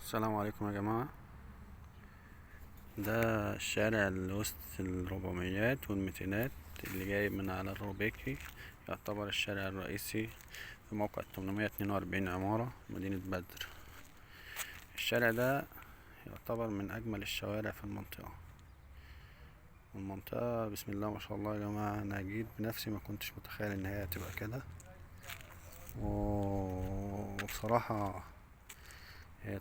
السلام عليكم يا جماعة. ده الشارع اللي وسط الربعميات والميتينات اللي جاي من على الروبيكي، يعتبر الشارع الرئيسي في موقع 842 عمارة مدينة بدر. الشارع ده يعتبر من أجمل الشوارع في المنطقة، والمنطقة بسم الله ما شاء الله يا جماعة. أنا جيت بنفسي ما كنتش متخيل إن هي هتبقى كده، وبصراحة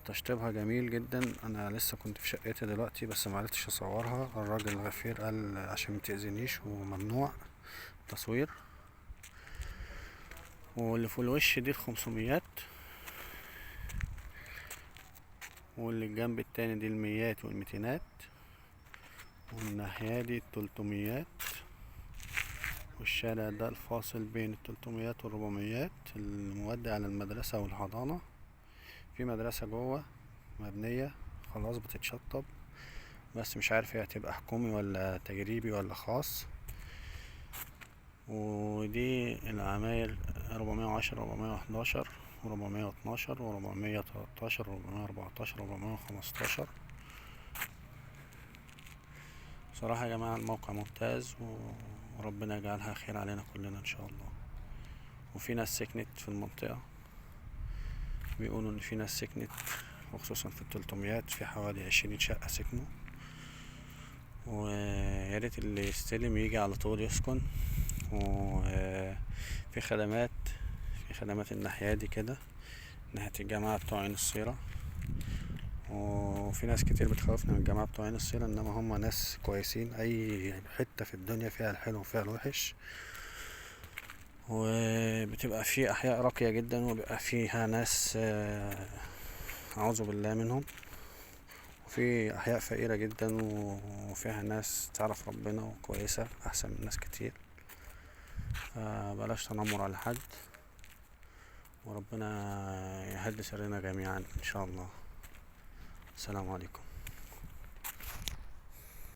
تشطيبها جميل جدا. انا لسه كنت في شقتي دلوقتي بس معرفتش اصورها، الراجل الغفير قال عشان متأذينيش وممنوع تصوير. واللي في الوش دي الخمسميات، واللي الجنب التاني دي الميات والميتينات، والناحية دي التلتميات، والشارع ده الفاصل بين التلتميات والربعميات المودي على المدرسة والحضانة. في مدرسة جوه مبنية خلاص بتتشطب، بس مش عارف هي هتبقى حكومي ولا تجريبي ولا خاص. ودي العماير 410، 411، 412، 413، 414، 415. بصراحة يا جماعة الموقع ممتاز، وربنا يجعلها خير علينا كلنا ان شاء الله. وفي ناس سكنت في المنطقة، بيقولوا ان في ناس سكنت، وخصوصا في التلتميات في حوالي 20 شقة سكنوا. ويا ريت اللي يستلم يجي على طول يسكن. وفي خدمات، في خدمات الناحية دي كده ناحية الجماعة بتوع عين الصيرة. وفي ناس كتير بتخوفنا من الجماعة بتوع عين الصيرة، انما هم ناس كويسين. اي حتة في الدنيا فيها الحلو وفيها الوحش، وبتبقى في احياء راقية جدا، وبيبقى فيها ناس اعوذ بالله منهم، وفي احياء فقيرة جدا وفيها ناس تعرف ربنا وكويسة احسن من ناس كتير. فبلاش تنمر على حد، وربنا يهدي سرنا جميعا ان شاء الله. السلام عليكم.